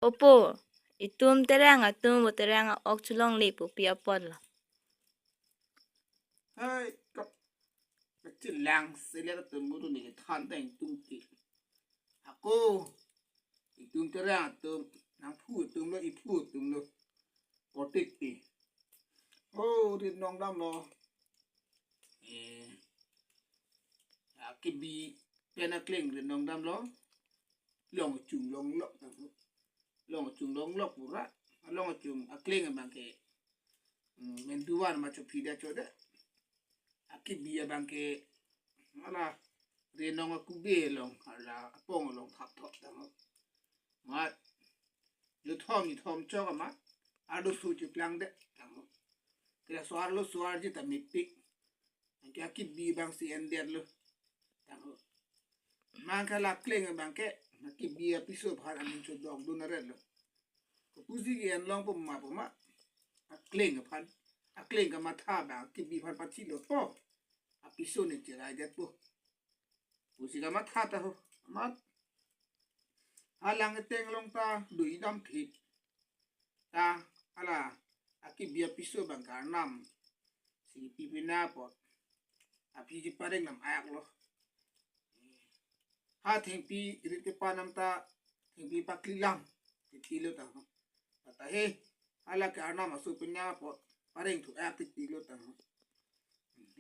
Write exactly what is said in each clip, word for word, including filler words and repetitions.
Opo, itum Terang atum vo Terang a-ok cholongle pu pi apotlo. Hai, kap. Kachilang seler atum buru ni than teng tungki. Ako, itum Terang atum, nangphu atumlo, iphu atumlo. Potik pi. Oh, rit nong damlo. Eh, akibi pen akleng rit nong damlo. Long chung long lok. Long chung long lok pura. Long chung akleng abang ke. Hmm, menduan ma chophi da chode. Akibi abang ke. Hala rit nong akube along, hala apong along thap thop tang. Mat. Juthom juthom chok amat. Ado su chiplang de tang. Kila suar lo suar ji ta mepik. Anke akibi abang si endet lo. Tang. Mangke la akleng abang ke. Akibi apiso aphan aning chodok dun aret lo. Kopusi ke-en long pu ma pu ma. Akleng aphan. Akleng kamatha abang akibi aphan pathilo po. Apiso ne cherai det po. Pusi kamatha ta ho. Amat. Alang eteng long ta do idam thip. Ta, hala, akibi apiso abang karnam. Si pi pina apot. Aphi ji pareng nam ayak lo. Ha thengpi rit kepanam ta, thengpi pakli lam. Titi lo ta. Kata he, hala ke arnam aso pina apot. Pareng thu ayak titi lo ta.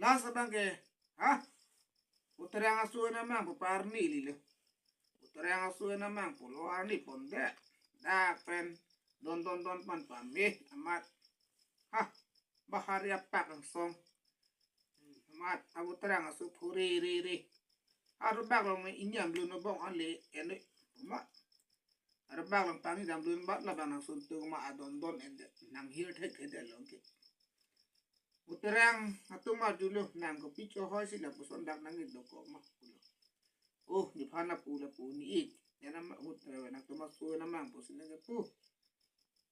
Last abang ke, ha? Uterang aso ena mang pu parni lilo. Uterang aso ena mang pulo arni pon de. Dak pen don don don pan pame amat. Ha, bahari apak angsong. Amat abu terang aso phu re re re. Aru bak long ne inyam lu no bong ale ene. Amat. Aru bak long pang idam lu bat labang nang suntung ma adon don ende. Nang hir thek thek de long ke. Uterang atum arjulo nang kopi chohoi si lapuson dak nang indo kok ma. Oh, nephan lapu lapu ne ik. Ena ma ut, eh, nangtum aso ena mang pusi nang kepu.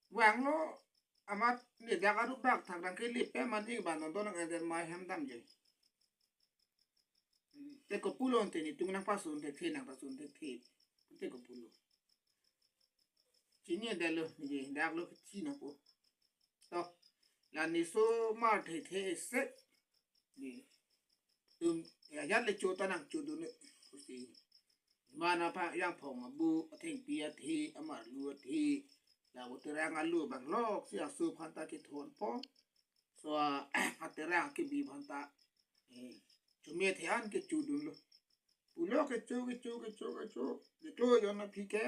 Vanglo amat ne dak aru bak thak nang kelip pe man ik ban don don nang ender mai hem dam je. Te kopulo te netum nangpasun thekthe nangpasun thekthe. Te kopulo. Chini adalo, ne dak lo chini po. To, la ne osomar thekthe ese. Ne. Tum, ya, ya le cho ta nang cho dun ne. Pusi. Mana pa yang phong abu, athengpi athe, amarlu athe. La uterang alu bang lok si aso aphan ta kethon po. So, a, aterang akibi aphan ta. Eh, chumi athe an kecho dunlo. Pulo kecho, kecho, kecho, kecho. Diklo jon aphi ke.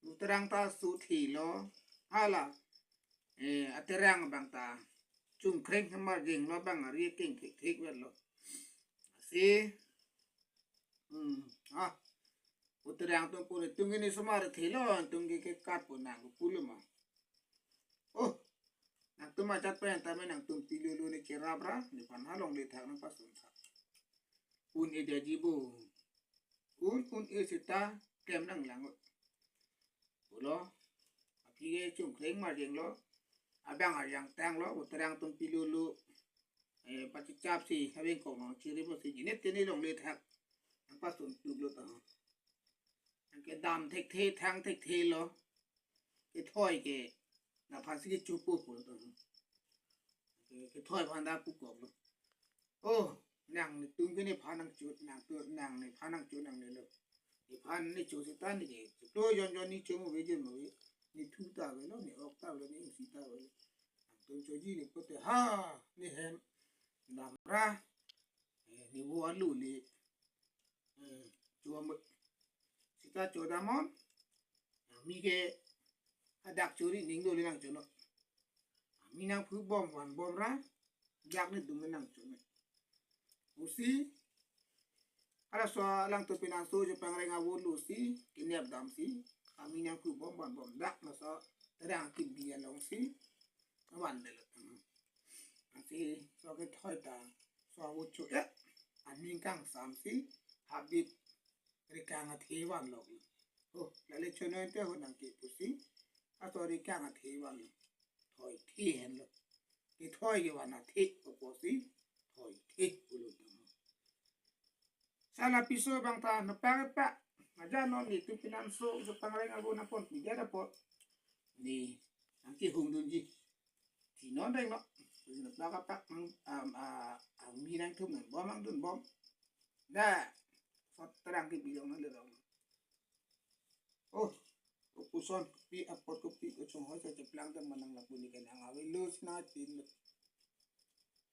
Uterang ta so thilo. Hala. Eh, aterang abang ta. Chungkreng hamar jeng lo bang ari keng thik thik vet lo. Si. Hmm. Ah. Uterang tum puri tum ini osomar thilo tum ke ke kat pu nang pulo ma. Oh. Nangtum ajat pen ta me nangtum pilolo ne cherap ra nephan ha longle thak nangpasun thak. Un e dia jibo. Un un e sita kem nang lang. Pulo. Aphi ke chungkreng mar jeng lo. Abang aryang tang lo, uterang tum pilolo. Eh, pachichap si, habeng kong nang chiri mo si, jinep tene longle thak. Nangpasun tup lo ta. Nang kedam thekthe, thang thekthe lo. Kethoi ke, nangphan si kecho po po lo ta. Ke, kethoi aphan ta pu kok lo. Oh, nang netum ke nephan nang chot, nang tu, nang nephan nang chot nang lelo. Nephan ne cho sita ne ke. Chotlo jon jon ne cho mo ve jon mo ve. Ne thu ta avelo, ne ok ta avelo, ne isi ta avelo. Nangtum choji ne pote ha, ne hem. Dam ra. Eh, ne vo alu le. Eh, cho mo. Sita cho damnon. Ami ke hadak chori ning dole nang chonon. Ami nangphu bom van bom ra. Dak netum nang chonon. Pusi. Halaso alangtum pinangso chepangreng avo lo si. Kenep dam si. Ami nangphu bom van bom dak laso. Terang akibi along si. Van delo. Ansi so kethoi ta. So avo cho ya. Aning kangsam si. Habit. Rikang athe van lo. Oh, lale chonon te ho nang ke pusi. Aso rikang athe van lo. Thoi the henlo. Kethoi kevan athe ko pusi. Thoi the pulo tang. Sala piso abang ta nepak pak. Aja non netum pinanso, so pangreng abo nangpon pijat apot. Ne, nangkehung dunji. Ti non reng no. Pini plak apak nang, am, a, angmi nangtum nangbom nangdunbom. Da, sot terang ke bilong nang lerong. Oh, kopuson kopi apot kopi kechonghoi sa cheplang dan manang lapu ni kan ang avelo sina tin lo.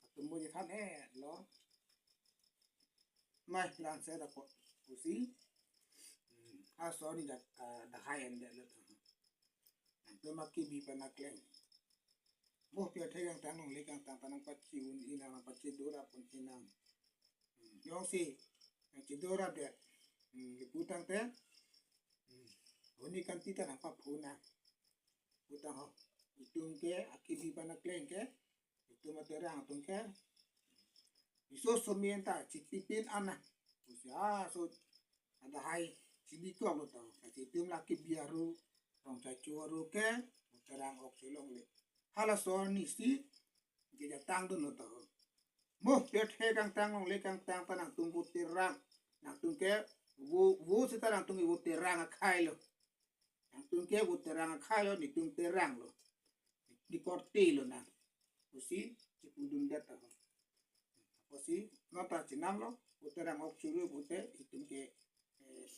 Atum bo je than eh lo. Mai lang sa da ko. Pusi. Hmm. Ah, sorry, da, ah, da hai and da lo. Nangtum akibi panakleng. Mo pia thek kangtang longle kangtang ta nangpachi un-e nang, nangpachidura pun-e nang. Hmm. Jongsi nangchidura det. Hmm. Pu tangte. Hmm. Honi kanti ta nangpaphu nang. Pu tang ho. Itum ke akibi panakleng ke. Itum aterang atum ke. Iso somi anta chitipin ana. Pusi ah, so ada hai chibikok lo to. Kasi itum la kibi aru, rong chachu aru ke, terang ok si longle. Hala sor ni si, kejatang dun lo to. Mo, pet he kangtang longle kangtang ta nangtum vo terang. Nangtum ke, vo, vo seta nangtum ke vo terang akhai lo. Nangtum ke vo terang akhai lo, netum terang lo. Di korte lo nang. Pusi, chipudun det ta ho. Pusi, non ta chenam lo, vo terang ok churu pute, itum ke, eh,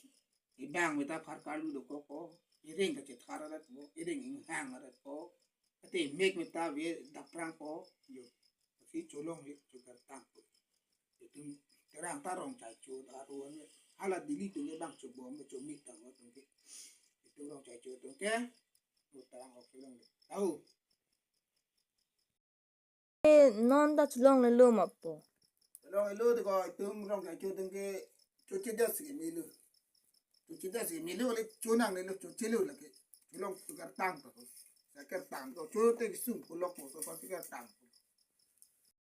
ibang meta phar kalu dokok ko, iring kachethar arat ko, iring inghang arat ko, ate mek meta ve daprang ko, yo. Pusi cholongle, chokartang ko. Itum terang ta rong chachu aru an. Hala Delhi atum ke bang chobom, chomit tang atum ke. Itum rong chachu atum ke. Vo terang ok si longle. Tahu. Eh, non ta cholonglelo ma po. Longlelo de ko itum rong chachu atum ke choche das ke melu. Choche das ke melu le chonanglelo chochelo lake. Cholong chokartang to. Chokartang to. Chote sung pulok mo to chokartang.